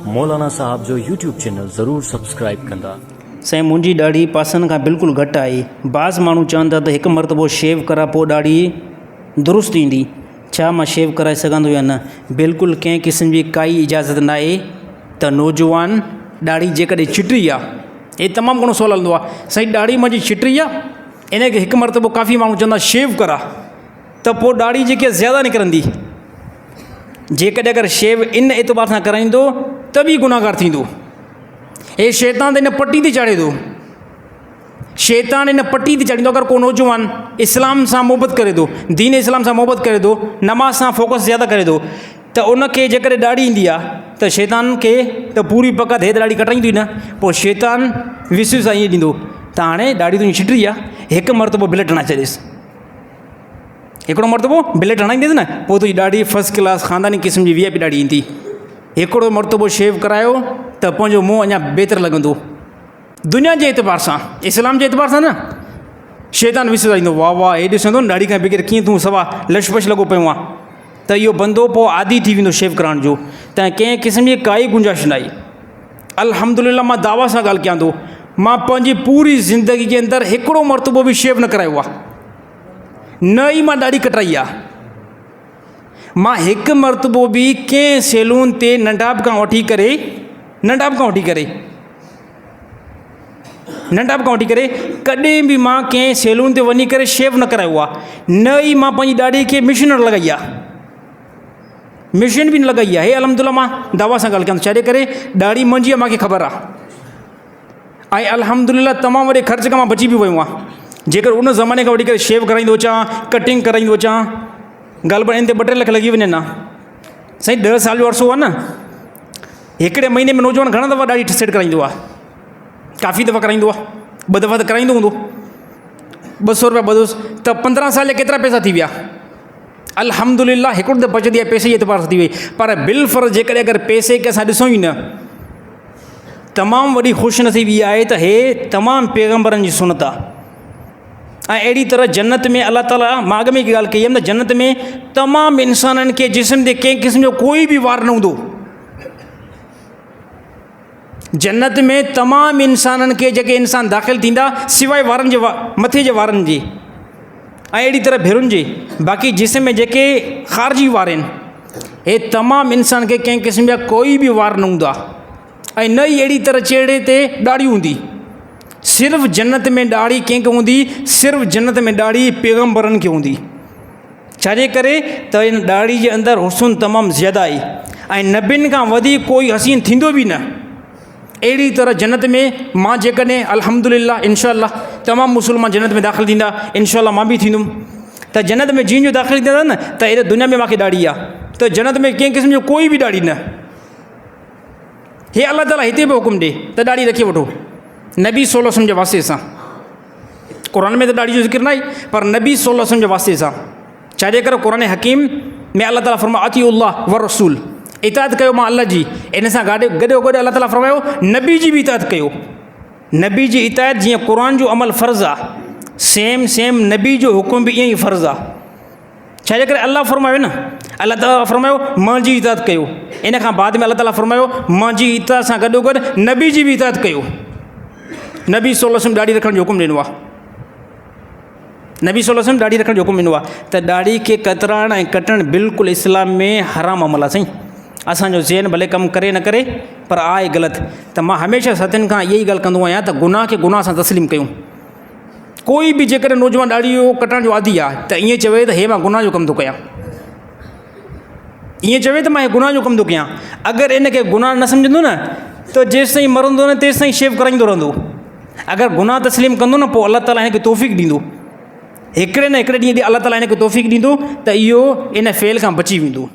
مولانا صاحب جو YouTube channel ضرور سبسڪرائيب ڪندا. سائين منهنجي ڏاڙهي پاسن کان بلڪل گهٽ آهي بعض ماڻهو چون ٿا ته هڪ مرتبو شيو ڪراء پوء ڏاڙهي درست ايندي ڇا مان شيو ڪرائي سگهان ٿو يا نه بلڪل ڪنهن قسم جي ڪائي اجازت ناهي ته نوجوان ڏاڙهي جيڪڏهن چٽي آ هي تمام گهڻو سوال هلندو آ سائين ڏاڙهي منهنجي چٽي آ ان کي هڪ مرتبو ڪافي ماڻهو چوندا شيو ڪراء ته پوء ڏاڙهي جيڪي زياده نڪرندي. جيڪڏهن اگر شيو ان اعتبار سان ڪرائيندو ته به گناهگار ٿيندو. هي شيطان ته ان پٽي تي چاڙهي ٿو. شيطان ان پٽي تي چاڙهيندو اگر ڪو نوجوان اسلام سان محبت ڪري ٿو، دين اسلام سان محبت ڪري ٿو، نماز سان فوڪس زياده ڪري ٿو ته ان کي جيڪڏهن ڏاڙهي ايندي آ ته شيطان کي ته پوري پڪ آ ته هي ته ڏاڙهي ڪٽائيندو ئي نه پوء شيطان وسوسا ائين ڏيندو ته هاڻي ڏاڙهي تنهنجي ڇٽي آ هڪ مرتبو بلٽ هڻائي ڇڏيس. هڪڙو مرتبو بليٽ هڻائينديس نه پوء تنهنجي ڏاڙهي فرسٽ ڪلاس خانداني قسم جي وي آء پي ڏاڙهي ايندي. هڪڙو مرتبو شيو ڪرايو ته پنهنجو منهن اڃا بهتر لڳندو. دنيا جي اعتبار سان اسلام جي اعتبار سان نه شيطان وسوسا ڏيندو واهه واهه هي ڏسندو نه ڏاڙهي کان بغير ڪيئن تون سوا لش پش لڳو پيو آن ته اهو بندو پوء عادي ٿي ويندو شيو ڪرائڻ جو ته ڪنهن قسم جي ڪائي گنجائش نه آئي. الحمدلله مان دعويٰ سان ڳالهه ڪيان ٿو مان پنهنجي پوري زندگي جي اندر هڪڙو مرتبو به شيو نه ڪرايو آ. نه ئي مان ڏاڙهي ڪٽرائي آ. مان هڪ مرتبو به ڪنهن سيلون تي ننڍاپ کان وٺي ڪري ننڍاپ کان وٺي ڪري ننڍاپ کان وٺي ڪري ڪڏهن به مان ڪنهن سيلون تي وڃي ڪري شيو نه ڪرايو آ. نه ئي مان پنهنجي ڏاڙهي کي مشين نه لڳائي آ. مشين به نه لڳائي آ. هي الحمدلله مان دعويٰ سان ڳالهه ڪيان ٿو ڇاجي ڪري ڏاڙهي منهنجي آ مان کي خبر آ. ۽ الحمدلله تمام وڏي خرچ کان مان بچي به ويو آهيان جيڪر ان زماني کان وٺي ڪري شيو ڪرائيندو اچان ڪٽنگ ڪرائيندو اچان غالبن ان تي ٻه ٽي لک لڳي وڃن ها سائين ڏهه سال جو عرصو آهي نه هڪڙي مهيني ۾ نوجوان گهڻا دفعا ڏاڙهي سيٽ ڪرائيندو آهي ڪافي دفعا ڪرائيندو آهي ٻه دفعا ته ڪرائيندو هوندو ٻه سو روپيا ٻه ته پندرهن سال جا ڪيترا پئسا ٿي ويا الحمدلله هڪڙو ته بچت اها پئسي جي اعتبار سان ٿي وئي پر بالفرض جيڪڏهن اگر پئسي کي اسان ڏسون ئي نه تمام وڏي خوش نصيبي اها آهي ته هي تمام پيغمبرن جي سنت آهي ۽ اهڙي طرح جنت ۾ الله تعاليٰ مان اڳ ۾ هڪ ڳالهه ڪئي هئم ته جنت ۾ تمام انسانن کي جسم تي ڪنهن قسم جو ڪوئي به وار نه هوندو جنت ۾ تمام انسانن کي جيڪي انسان داخل ٿيندا سواء وارن جي مٿي جي وارن جي ۽ اهڙي طرح ڀيرن جي باقي جسم ۾ جيڪي خارجي وار آهن هي تمام انسان کي ڪنهن قسم جا ڪوئي به وار نه هوندا ۽ نه ئي اهڙي طرح چهري تي ڏاڙهي هوندي. صرف جنت ۾ ڏاڙهي ڪنهن کي هوندي؟ صرف جنت ۾ ڏاڙهي پيغمبرن کي هوندي. ڇاجي ڪري ته ان ڏاڙهي جي اندر حسن تمام زياده آهي ۽ نبين کان وڌيڪ ڪوئي حسين ٿيندو به نه. اهڙي طرح جنت ۾ مان جيڪڏهن الحمدلله انشاء الله تمام مسلمان جنت ۾ داخل ٿيندا انشاء الله مان به ٿيندم ته جنت ۾ جن جو داخل ٿيندا نه ته هن دنيا ۾ مانکي ڏاڙهي آ ته جنت ۾ ڪنهن قسم جو ڪوئي به ڏاڙهي نه. هي الله تعاليٰ هتي به حڪم ڏي ته ڏاڙهي رکي وٺو نبي صلي الله عليه وسلم جي واسطي سان قرآن ۾ ته ڏاڙهي جو ذڪر ناهي پر نبي صلي الله عليه وسلم جي واسطي سان ڇا جي ڪري قرآن حڪيم ۾ الله تعاليٰ فرمايو اطيعوا الله والرسول اطاعت ڪيو مان الله جي ان سان گڏ گڏو گڏ الله تعاليٰ فرمايو نبي جي به اطاعت ڪيو نبي جي اطاعت جيئن قرآن جو عمل فرض آ سيم سيم نبي جو حڪم به ائين ئي فرض آ ڇا جي ڪري الله فرمايو نه الله تعاليٰ فرمايو منهنجي اطاعت ڪيو ان کان بعد ۾ الله تعاليٰ فرمايو منهنجي اطاعت سان گڏو گڏ نبي جي به اطاعت ڪيو نبي صلي الله عليه وسلم ڏاڙهي رکڻ جو حڪم ڏنو آهي نبي صلي الله عليه وسلم ڏاڙهي رکڻ جو حڪم ڏنو آهي ته ڏاڙهي کي ڪترائڻ ۽ ڪٽڻ بلڪل اسلام ۾ حرام عمل آهي سائين اسانجو ذهن ڀلي ڪم ڪري نه ڪري پر آهي غلط ته مان هميشه ساٿين کان اها ئي ڳالهه ڪندو آهيان ته گناهه کي گناهه سان تسليم ڪيون ڪوئي به جيڪڏهن نوجوان ڏاڙهي جو ڪٽڻ جو عادي آهي ته ائين چوي ته هي مان گناهه جو ڪم ٿو ڪيان ائين چوي ته مان هي گناهه جو ڪم ٿو ڪيان اگر ان کي گناهه نه سمجهندو نه ته جيستائين مرندو نه تيستائين شيو ڪرائيندو رهندو اگر گناهه تسليم ڪندو نه پوء الله تعاليٰ هن کي توفيق ڏيندو هڪڙي نه هڪڙي ڏينهن الله تعاليٰ هن کي توفيق ڏيندو ته اهو ان فعل کان بچي ويندو.